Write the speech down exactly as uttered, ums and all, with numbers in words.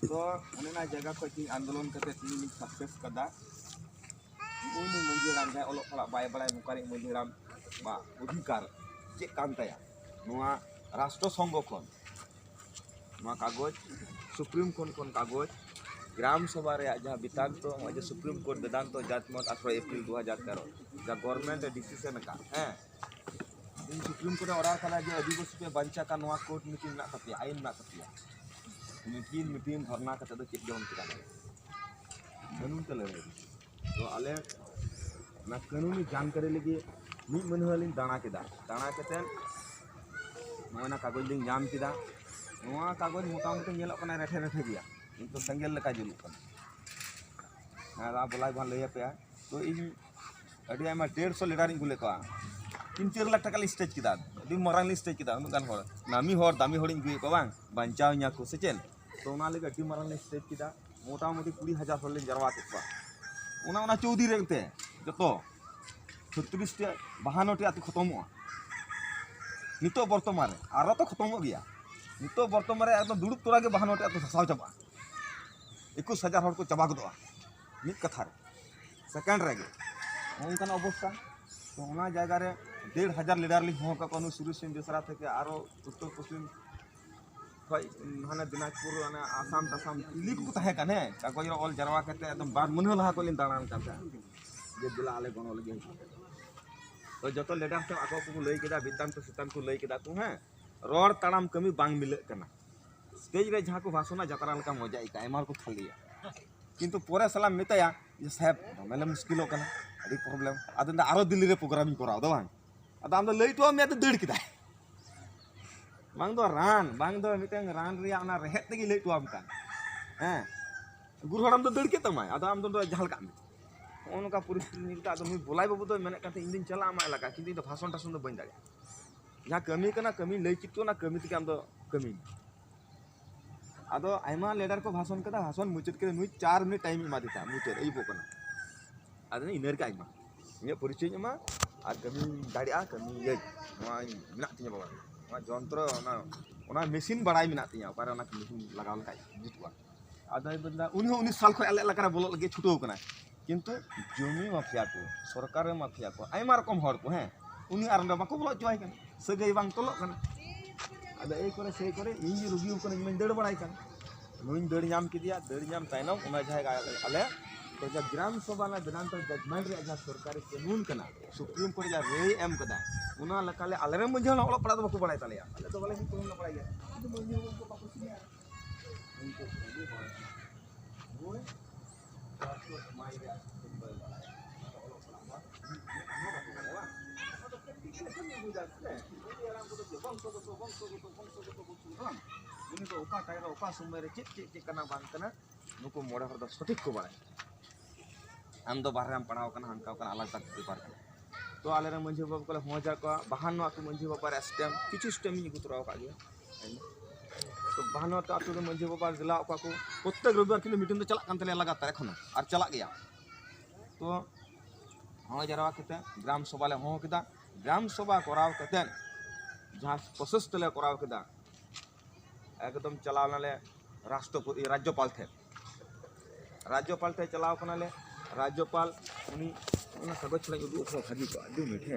ᱛᱚ ᱚᱱᱮ ᱚᱱᱟ ᱡᱟᱭᱜᱟ ᱠᱷᱚᱱ ᱤᱧ ᱟᱱᱫᱳᱞᱚᱱ ᱠᱟᱛᱮ ᱛᱮᱦᱤᱧ ᱤᱧ ᱥᱟᱠᱥᱮᱥ ᱠᱟᱫᱟ᱾ ᱱᱩᱜᱼᱩᱭ ᱱᱩᱭ ᱢᱟᱹᱡᱷᱤ ᱦᱟᱲᱟᱢ ᱡᱟᱦᱟᱸᱭ ᱚᱞᱚᱜ ᱯᱟᱲᱦᱟᱜ ᱵᱟᱭ ᱵᱟᱲᱟᱭ, ᱱᱚᱝᱠᱟᱱᱤᱡ ᱢᱟᱹᱡᱷᱤ ᱦᱟᱲᱟᱢ ᱵᱟ ᱚᱫᱷᱤᱠᱟᱨ ᱪᱮᱫ ᱠᱟᱱ ᱛᱟᱭᱟ? ᱱᱚᱣᱟ ᱨᱟᱥᱴᱨᱚ ᱥᱚᱝᱜᱷᱚ ᱠᱷᱚᱱ ᱱᱚᱣᱟ ᱠᱟᱜᱚᱡᱽ, ᱥᱩᱯᱨᱤᱢ ᱠᱳᱨᱴ ᱠᱷᱚᱱ ᱠᱟᱜᱚᱡᱽ, ᱜᱨᱟᱢ ᱥᱚᱵᱷᱟ ᱨᱮᱭᱟᱜ ᱡᱟᱦᱟᱸ ᱵᱤᱛᱟᱱᱛᱚ, ᱱᱚᱜᱼᱚᱭ ᱡᱮ ᱥᱩᱯᱨᱤᱢ ᱠᱳᱨᱴ ᱵᱮᱫᱟᱱᱛᱚ ᱡᱟᱡᱽᱢᱚᱛ ᱟᱴᱷᱨᱚ ᱮᱯᱨᱤᱞ ᱫᱩ ᱦᱟᱡᱟᱨ ᱛᱮᱨᱚ, ᱡᱟ ᱜᱚᱵᱷᱚᱨᱱᱢᱮᱱᱴ ᱮ ᱰᱤᱥᱤᱥᱚᱱ ᱟᱠᱟᱫ, ᱦᱮᱸ, ᱤᱧ ᱥᱩᱯᱨᱤᱢ ᱠᱳᱨᱴ ᱮ ᱚᱰᱟᱨ ᱠᱟᱫᱟ ᱡᱮ ᱟᱹᱫᱤᱵᱟᱹᱥᱤ ᱯᱮ ᱵᱟᱧᱪᱟᱜ ᱠᱟᱱ, ᱱᱚᱣᱟ ᱠᱳᱨᱴ ᱢᱤᱴᱤᱝ ᱢᱮᱱᱟᱜ ᱛᱟᱯᱮᱭᱟ, ᱟᱹᱭᱤᱱ ᱢᱮᱱᱟᱜ ᱛᱟᱯᱮᱭᱟ, ᱢᱤᱴᱤᱝ ᱢᱤᱴᱤᱝ ᱫᱷᱚᱨᱱᱟ ᱠᱟᱛᱮ ᱫᱚ ᱪᱮᱫ ᱜᱮ ᱵᱟᱢ ᱪᱤᱠᱟ ᱫᱟᱲᱮᱭᱟᱜᱼᱟ᱾ ᱠᱟᱹᱱᱩᱱ ᱛᱮ ᱞᱟᱹᱲᱦᱟᱹᱭ ᱢᱮ᱾ ᱛᱚ ᱟᱞᱮ ᱚᱱᱟ ᱠᱟᱹᱱᱩᱱᱤ ᱡᱟᱱᱠᱟᱨᱤ ᱞᱟᱹᱜᱤᱫ ᱢᱤᱫ ᱢᱟᱹᱱᱦᱟᱹ ᱞᱤᱧ ᱫᱟᱬᱟ ᱠᱮᱫᱟ᱾ ᱫᱟᱬᱟ ᱠᱟᱛᱮᱫ ᱱᱚᱜᱼᱚᱭ ᱱᱟ ᱠᱟᱜᱚᱡᱽ ᱞᱤᱧ ᱧᱟᱢ ᱠᱮᱫᱟ᱾ ᱱᱚᱣᱟ ᱠᱟᱜᱚᱡᱽ ᱢᱚᱴᱟᱢᱩᱴᱤ ᱧᱮᱞᱚᱜ ᱠᱟᱱᱟ ᱨᱮᱴᱷᱮ ᱨᱮᱴᱷᱮ ᱜᱮᱭᱟ, ᱠᱤᱱᱛᱩ ᱥᱮᱸᱜᱮᱞ ᱞᱮᱠᱟ ᱡᱩᱞᱩᱜ ᱠᱟᱱᱟ᱾ ᱦᱮᱸ, ᱟᱫᱚ ᱵᱚᱞᱟᱭ ᱵᱟᱝ ᱞᱟᱹᱭ ᱟᱯᱮᱭᱟ᱾ ᱛᱚ ᱤᱧ ᱟᱹᱰᱤ ᱟᱭᱢᱟ ᱰᱮᱲᱥᱚ ᱞᱤᱰᱟᱨ ᱤᱧ ᱟᱹᱜᱩ ᱞᱮᱫ ᱠᱚᱣᱟ᱾ ᱛᱤᱱ ᱪᱟᱨ ᱞᱟᱠᱷ ᱴᱟᱠᱟ ᱞᱤᱧ ᱥᱴᱮᱡᱽ ᱠᱮᱫᱟ, ᱟᱹᱰᱤ ᱢᱟᱨᱟᱝ ᱞᱤᱧ ᱥᱴᱮᱡᱽ ᱠᱮᱫᱟ᱾ ᱩᱱᱟᱹᱜ ᱜᱟᱱ ᱦᱚᱲ, ᱱᱟᱢᱤ ᱦᱚᱲ, ᱫᱟᱢᱤ ᱦᱚᱲᱤᱧ ᱟᱹᱜᱩᱭᱮᱫ ᱠᱚᱣᱟ, ᱵᱟᱝ ᱵᱟᱧᱪᱟᱣ ᱤᱧᱟ ᱠᱚ ᱥᱮ ᱪᱮᱫ? ᱛᱚ ᱚᱱᱟ ᱞᱟᱹᱜᱤᱫ ᱟᱹᱰᱤ ᱢᱟᱨᱟᱝ ᱞᱤᱧ ᱥᱴᱮᱡᱽ ᱠᱮᱫᱟ᱾ ᱢᱚᱴᱟᱢᱩᱴᱤ ᱠᱩᱲᱤ ᱦᱟᱡᱟᱨ ᱦᱚᱲ ᱞᱤᱧ ᱡᱟᱨᱣᱟ ᱠᱮᱫ ᱠᱚᱣᱟ᱾ ᱚᱱᱟ ᱚᱱᱟ ᱪᱳᱣᱫᱤ ᱨᱮ ᱮᱱᱛᱮ ᱡᱚᱛᱚ ᱪᱷᱚᱛᱨᱤᱥ ᱴᱤ ᱵᱟᱦᱟᱱᱱᱚ ᱴᱤ ᱟᱹᱛᱩ ᱠᱷᱚᱛᱚᱢᱚᱜᱼᱟ᱾ ᱱᱤᱛᱚᱜ ᱵᱚᱨᱛᱚᱢᱟᱱ ᱨᱮ ᱟᱨᱚ ᱛᱚ ᱠᱷᱚᱛᱚᱢᱚᱜ ᱜᱮᱭᱟ᱾ ᱱᱤᱛᱚᱜ ᱵᱚᱨᱛᱚᱢᱟᱱ ᱨᱮ ᱮᱠᱫᱚᱢ ᱫᱩᱲᱩᱵ ᱛᱚᱨᱟ ᱜᱮ ᱵᱟᱦᱟᱱᱱᱚ ᱴᱤ ᱟᱹᱛᱩ ᱫᱷᱟᱥᱟᱣ ᱪᱟᱵᱟᱜᱼᱟ᱾ ᱮᱠᱩᱥ ᱦᱟᱡᱟᱨ ᱦᱚᱲ ᱠᱚ ᱪᱟᱵᱟ ᱜᱚᱫᱚᱜᱼᱟ ᱢᱤᱫ ᱠᱟᱛᱷᱟ ᱨᱮ, ᱥᱮᱠᱮᱱᱰ ᱨᱮᱜᱮ ᱱᱚᱝᱠᱟᱱ ᱚᱵᱚᱥᱛᱟ᱾ ᱛᱚ ᱚᱱᱟ ᱡᱟᱭᱜᱟ ᱨᱮ ᱰᱮᱲ ᱦᱟᱡᱟᱨ ᱞᱤᱰᱟᱨ ᱞᱤᱧ ᱦᱚᱦᱚ ᱠᱟᱜ ᱠᱚᱣᱟ, ᱱᱩᱭ ᱥᱩᱨᱮᱥ ᱥᱤᱝ ᱵᱮᱥᱨᱟ ᱛᱷᱮᱠᱮ ᱟᱨᱚ ᱩᱛᱛᱚᱨ ᱯᱚᱥᱪᱤᱢ ᱠᱷᱚᱡ, ᱦᱟᱱᱮ ᱫᱤᱱᱟᱡᱽᱯᱩᱨ, ᱦᱟᱱᱮ ᱟᱥᱟᱢ ᱴᱟᱥᱟᱢ ᱠᱩᱞᱤ ᱠᱚᱠᱚ ᱛᱟᱦᱮᱸ ᱠᱟᱱ, ᱦᱮᱸ, ᱠᱟᱜᱚᱡᱽ ᱨᱮ ᱚᱞ ᱡᱟᱨᱣᱟ ᱠᱟᱛᱮ ᱮᱠᱫᱚᱢ ᱵᱟᱨ ᱢᱟᱹᱱᱦᱟᱹ ᱞᱟᱦᱟ ᱠᱷᱚᱡ ᱞᱤᱧ ᱫᱟᱬᱟᱱ ᱠᱟᱱ ᱛᱟᱦᱮᱸᱫ ᱡᱮ ᱫᱮᱞᱟ ᱟᱞᱮ ᱜᱚᱲᱚ ᱞᱟᱹᱜᱤᱫ ᱦᱤᱡᱩᱜ ᱯᱮ᱾ ᱛᱚ ᱡᱚᱛᱚ ᱞᱤᱰᱟᱨ ᱴᱷᱮᱱ ᱟᱠᱚ ᱠᱚᱠᱚ ᱞᱟᱹᱭ ᱠᱮᱫᱟ, ᱵᱤᱛᱟᱱᱛᱚ ᱥᱤᱛᱟᱱᱛᱚ ᱞᱟᱹᱭ ᱠᱮᱫᱟ ᱠᱚ, ᱦᱮᱸ, ᱨᱚᱲ ᱛᱟᱲᱟᱢ ᱠᱟᱹᱢᱤ ᱵᱟᱝ ᱢᱤᱞᱟᱹᱜ ᱠᱟᱱᱟ᱾ ᱥᱴᱮᱡᱽ ᱨᱮ ᱡᱟᱦᱟᱸ ᱠᱚ ᱵᱷᱟᱥᱚᱱᱟ, ᱡᱟᱛᱨᱟ ᱞᱮᱠᱟ ᱢᱚᱡᱟ ᱟᱹᱭᱠᱟᱹᱜᱼᱟ, ᱟᱭᱢᱟ ᱦᱚᱲ ᱠᱚ ᱠᱷᱟᱹᱞᱤᱭᱟ᱾ ᱠᱤᱱᱛᱩ ᱯᱚᱨᱮ ᱥᱟᱞᱟᱜ ᱢᱮᱛᱟᱭᱟ ᱡᱮ, "ᱥᱟᱦᱮᱵᱽ, ᱫᱚᱢᱮ ᱞᱮ ᱢᱩᱥᱠᱤᱞᱚᱜ ᱠᱟᱱᱟ, ᱟᱹᱰᱤ ᱯᱨᱚᱵᱞᱮᱢ, ᱟᱫᱚ ᱢᱮᱱᱫᱟ, ᱟᱨᱚ ᱫᱤᱞᱞᱤ ᱨᱮ ᱯᱨᱳᱜᱨᱟᱢ ᱤᱧ ᱠᱚᱨᱟᱣ ᱮᱫᱟ, ᱵᱟᱝ?" ᱟᱫᱚ ᱟᱢ ᱫᱚ ᱞᱟᱹᱭ ᱦᱚᱴᱚᱣᱟᱜ ᱢᱮᱭᱟ, ᱟᱫᱚ ᱫᱟᱹᱲ ᱠᱮᱫᱟᱭ᱾ ᱵᱟᱝ ᱫᱚ ᱨᱟᱱ, ᱵᱟᱝ ᱫᱚ ᱢᱤᱫᱴᱟᱝ ᱨᱟᱱ ᱨᱮᱭᱟᱜ ᱚᱱᱟ ᱨᱮᱦᱮᱫ ᱛᱮᱜᱮ ᱞᱟᱹᱭ ᱦᱚᱴᱚᱣᱟᱢ ᱠᱟᱱ, ᱦᱮᱸ, ᱜᱩᱨᱩ ᱦᱟᱲᱟᱢ ᱫᱚ ᱫᱟᱹᱲ ᱠᱮᱫ ᱛᱟᱢᱟᱭ, ᱟᱫᱚ ᱟᱢ ᱫᱚ ᱡᱟᱦᱟᱸ ᱞᱮᱠᱟᱜ ᱢᱮ᱾ ᱱᱚᱜᱼᱚ ᱱᱚᱝᱠᱟ ᱯᱚᱨᱤᱥᱛᱷᱤᱛᱤ ᱧᱮᱞ ᱠᱟᱛᱮ ᱟᱫᱚ ᱱᱩᱭ ᱵᱚᱞᱟᱭ ᱵᱟᱹᱵᱩ ᱫᱚᱭ ᱢᱮᱱᱮᱫ ᱠᱟᱱ ᱛᱟᱦᱮᱸᱫ, "ᱤᱧ ᱫᱚᱧ ᱪᱟᱞᱟᱜᱼᱟ ᱟᱢᱟᱜ ᱮᱞᱟᱠᱟ, ᱠᱤᱱᱛᱩ ᱤᱧ ᱫᱚ ᱵᱷᱟᱥᱚᱱ ᱴᱟᱥᱚᱱ ᱫᱚ ᱵᱟᱹᱧ ᱫᱟᱲᱮᱭᱟᱜᱼᱟ, ᱡᱟᱦᱟᱸ ᱠᱟᱹᱢᱤ ᱠᱟᱱᱟ ᱠᱟᱹᱢᱤᱧ ᱞᱟᱹᱭ ᱪᱮᱫ ᱠᱚ, ᱚᱱᱟ ᱠᱟᱹᱢᱤ ᱛᱮᱜᱮ ᱟᱢ ᱫᱚ ᱠᱟᱹᱢᱤ ᱢᱮ᱾" ᱟᱫᱚ ᱟᱭᱢᱟ ᱞᱤᱰᱟᱨ ᱠᱚ ᱵᱷᱟᱥᱚᱱ ᱠᱮᱫᱟ, ᱵᱷᱟᱥᱚᱱ ᱢᱩᱪᱟᱹᱫ ᱠᱮᱫᱟ, ᱱᱩᱭ ᱪᱟᱨ ᱢᱤᱱᱤᱴ ᱴᱟᱭᱤᱢ ᱮᱢᱟ ᱫᱮ ᱛᱟᱦᱮᱸᱫ, ᱢᱩᱪᱟᱹᱫ ᱟᱹᱭᱩᱵᱚᱜ ᱠᱟᱱᱟ᱾ ᱟᱫᱚ ᱤᱱᱟᱹ ᱨᱮᱜᱮ ᱟᱭᱢᱟ, ᱤᱧᱟᱹᱜ ᱯᱚᱨᱤᱪᱚᱭ ᱤᱧ ᱮᱢᱟ ᱟᱨ ᱠᱟᱹᱢᱤᱧ ᱫᱟᱲᱮᱭᱟᱜᱼᱟ, ᱠᱟᱹᱢᱤᱭᱟᱹᱧ, ᱱᱚᱣᱟ ᱢᱮᱱᱟᱜ ᱛᱤᱧᱟᱹ ᱵᱟᱵᱟ, ᱱᱚᱣᱟ ᱡᱚᱱᱛᱨᱚ, ᱚᱱᱟ ᱚᱱᱟ ᱢᱮᱥᱤᱱ ᱵᱟᱲᱟᱭ ᱢᱮᱱᱟᱜ ᱛᱤᱧᱟ, ᱚᱠᱟᱨᱮ ᱚᱱᱟ ᱢᱮᱥᱤᱱ ᱞᱟᱜᱟᱣ ᱞᱮᱠᱷᱟᱡ ᱡᱩᱛᱩᱜᱼᱟ᱾ ᱟᱫᱚᱭ ᱢᱮᱱᱫᱟ, ᱩᱱᱤ ᱦᱚᱸ ᱩᱱᱤᱥ ᱥᱟᱞ ᱠᱷᱚᱱ ᱟᱞᱮ ᱮᱞᱟᱠᱟ ᱨᱮ ᱵᱚᱞᱚᱜ ᱞᱟᱹᱜᱤᱫ ᱪᱷᱩᱴᱟᱹᱣ ᱠᱟᱱᱟᱭ, ᱠᱤᱱᱛᱩ ᱡᱚᱢᱤ ᱢᱟᱯᱷᱤᱭᱟ ᱠᱚ, ᱥᱚᱨᱠᱟᱨ ᱢᱟᱯᱷᱤᱭᱟ ᱠᱚ, ᱟᱭᱢᱟ ᱨᱚᱠᱚᱢ ᱦᱚᱲ ᱠᱚ, ᱦᱮᱸ, ᱩᱱᱤ ᱟᱨ ᱚᱸᱰᱮ ᱵᱟᱠᱚ ᱵᱚᱞᱚ ᱦᱚᱪᱚᱣᱟᱭ ᱠᱟᱱᱟ, ᱥᱟᱹᱜᱟᱹᱭ ᱵᱟᱝ ᱛᱚᱞᱚᱜ ᱠᱟᱱᱟ᱾ ᱟᱫᱚ ᱮᱭ ᱠᱚᱨᱮ ᱥᱮᱭ ᱠᱚᱨᱮ ᱤᱧ ᱜᱮ ᱨᱩᱜᱤ ᱠᱟᱹᱱᱟᱹᱧ, ᱢᱟᱧ ᱫᱟᱹᱲ ᱵᱟᱲᱟᱭ ᱠᱟᱱ, ᱱᱩᱭᱧ ᱫᱟᱹᱲ ᱧᱟᱢ ᱠᱮᱫᱮᱭᱟ᱾ ᱫᱟᱹᱲ ᱧᱟᱢ ᱛᱟᱭᱱᱚᱢ ᱚᱱᱟ ᱡᱟᱦᱟᱸ ᱟᱞᱮ ᱛᱚ ᱡᱟᱦᱟᱸ ᱜᱨᱟᱢ ᱥᱚᱵᱷᱟ ᱨᱮᱱᱟᱜ ᱵᱮᱫᱟᱱᱛᱚ ᱡᱟᱡᱽᱢᱮᱱᱴ ᱨᱮᱭᱟᱜ ᱡᱟᱦᱟᱸ ᱥᱚᱨᱠᱟᱨᱤ ᱠᱟᱹᱱᱩᱱ ᱠᱟᱱᱟ, ᱥᱩᱯᱨᱤᱢ ᱠᱳᱨᱴ ᱡᱟᱦᱟᱸ ᱨᱟᱹᱭ ᱮᱢ ᱠᱟᱫᱟ, ᱚᱱᱟ ᱞᱮᱠᱟᱞᱮ ᱟᱞᱮᱨᱮᱱ ᱢᱟᱹᱡᱷᱤ ᱦᱚᱲ ᱚᱞᱚᱜ ᱯᱟᱲᱦᱟᱜ ᱫᱚ ᱵᱟᱠᱚ ᱵᱟᱲᱟᱭ ᱛᱟᱞᱮᱭᱟ᱾ ᱟᱞᱮ ᱫᱚ ᱵᱚᱞᱮ ᱢᱤᱫ ᱠᱚᱞᱚᱢ ᱞᱮ ᱵᱟᱲᱟᱭ ᱜᱮᱭᱟ, ᱟᱫᱚ ᱢᱟᱹᱡᱷᱤ ᱦᱚᱲ ᱠᱚ ᱵᱟᱠᱚ ᱥᱤᱵᱤᱞᱟ᱾ ᱩᱱᱠᱩ ᱥᱟᱹᱜᱟᱹᱭ ᱵᱟᱲᱟᱭ ᱠᱟᱱᱟ᱾ ᱱᱩᱭ ᱥᱟᱥᱛᱨᱚ ᱥᱚᱢᱟᱡᱽ ᱨᱮᱭᱟᱜ ᱥᱟᱹᱜᱟᱹᱭ ᱵᱟᱭ ᱵᱟᱲᱟᱭᱟ᱾ ᱚᱱᱟ ᱫᱚ ᱚᱞᱚᱜ ᱯᱟᱲᱦᱟᱜ ᱵᱟᱝ, ᱚᱱᱟ ᱵᱟᱠᱚ ᱵᱟᱲᱟᱭᱟ ᱵᱟᱝ? ᱚᱱᱟ ᱫᱚ ᱠᱟᱹᱴᱤᱡ ᱜᱮ ᱞᱮᱠᱷᱟᱱ ᱜᱮ ᱵᱩᱡᱟ ᱥᱮ? ᱢᱟᱹᱡᱷᱤ ᱦᱟᱲᱟᱢ ᱠᱚᱫᱚ ᱪᱮᱫ ᱵᱚᱝᱥᱚᱜᱚᱛᱚ, ᱵᱚᱝᱥᱚᱜᱚᱛᱚ, ᱵᱚᱝᱥᱚᱜᱚᱛᱚ, ᱵᱚᱝᱥᱚᱜᱚᱛᱚ ᱵᱟᱝ? ᱩᱱᱤ ᱫᱚ ᱚᱠᱟ ᱴᱟᱭᱤᱢ ᱨᱮ ᱚᱠᱟ ᱥᱚᱢᱚᱭ ᱨᱮ ᱪᱮᱫ ᱪᱮᱫ ᱪᱮᱫ ᱠᱟᱱᱟ ᱵᱟᱝ ᱠᱟᱱᱟ, ᱱᱩᱠᱩ ᱢᱚᱬᱮ ᱦᱚᱲ ᱫᱚ ᱥᱚᱴᱷᱤᱠ ᱠᱚ ᱵᱟᱲᱟᱭᱟ᱾ ᱟᱢ ᱫᱚ ᱵᱟᱦᱨᱮ ᱨᱮᱢ ᱯᱟᱲᱦᱟᱣ ᱠᱟᱱᱟ, ᱦᱟᱱᱠᱟᱣ ᱠᱟᱱᱟ, ᱟᱞᱟᱫᱟ ᱵᱮᱯᱟᱨ ᱠᱟᱱᱟ᱾ ᱛᱚ ᱟᱞᱮᱨᱮᱱ ᱢᱟᱹᱡᱷᱤ ᱵᱟᱵᱟ ᱠᱚᱞᱮ ᱦᱚᱦᱚ ᱡᱟᱣᱨᱟ ᱠᱚᱣᱟ, ᱵᱟᱦᱟᱱᱱᱚ ᱟᱹᱛᱩ ᱢᱟᱹᱡᱷᱤ ᱵᱟᱵᱟ ᱨᱮ ᱥᱴᱮᱢᱯ, ᱠᱤᱪᱷᱩ ᱥᱴᱮᱢᱯ ᱤᱧ ᱟᱹᱜᱩ ᱛᱚᱨᱟ ᱟᱠᱟᱫ ᱜᱮᱭᱟ᱾ ᱛᱚ ᱵᱟᱦᱟᱱᱱᱚ ᱟᱹᱛᱩ ᱨᱮ ᱢᱟᱹᱡᱷᱤ ᱵᱟᱵᱟ ᱫᱮᱞᱟ ᱠᱚᱣᱟ ᱠᱚ, ᱯᱨᱚᱛᱛᱮᱠ ᱨᱚᱵᱤᱵᱟᱨ ᱠᱤᱱᱛᱩ ᱢᱤᱴᱤᱝ ᱫᱚ ᱪᱟᱞᱟᱜ ᱠᱟᱱ ᱛᱟᱞᱮᱭᱟ ᱞᱟᱜᱟᱛᱟᱨ, ᱮᱠᱷᱚᱱᱳ ᱟᱨ ᱪᱟᱞᱟᱜ ᱜᱮᱭᱟ᱾ ᱛᱚ ᱦᱚᱦᱚ ᱡᱟᱣᱨᱟ ᱠᱟᱛᱮ ᱜᱨᱟᱢ ᱥᱚᱵᱷᱟ ᱞᱮ ᱦᱚᱦᱚ ᱠᱮᱫᱟ᱾ ᱜᱨᱟᱢ ᱥᱚᱵᱷᱟ ᱠᱚᱨᱟᱣ ᱠᱟᱛᱮ ᱡᱟᱦᱟᱸ ᱯᱨᱚᱥᱮᱥ ᱛᱮᱞᱮ ᱠᱚᱨᱟᱣ ᱠᱮᱫᱟ, ᱮᱠᱫᱚᱢ ᱪᱟᱞᱟᱣ ᱱᱟᱞᱮ ᱨᱟᱥᱴᱨᱚᱯᱚ-, ᱨᱟᱡᱽᱡᱚᱯᱟᱞ ᱴᱷᱮᱱ᱾ ᱨᱟᱡᱽᱡᱚᱯᱟᱞ ᱴᱷᱮᱱ ᱪᱟᱞᱟᱣ ᱠᱟᱱᱟᱞᱮ᱾ ᱨᱟᱡᱽᱡᱚᱯᱟᱞ ᱩᱱᱤ ᱚᱱᱟ ᱠᱟᱜᱚᱡᱽ ᱛᱷᱚᱲᱟᱧ ᱩᱫᱩᱜ ᱟᱠᱚᱣᱟ, ᱵᱷᱟᱹᱜᱤ ᱠᱚᱜᱼᱟ, ᱫᱩ ᱢᱤᱱᱤᱴ, ᱦᱮᱸ᱾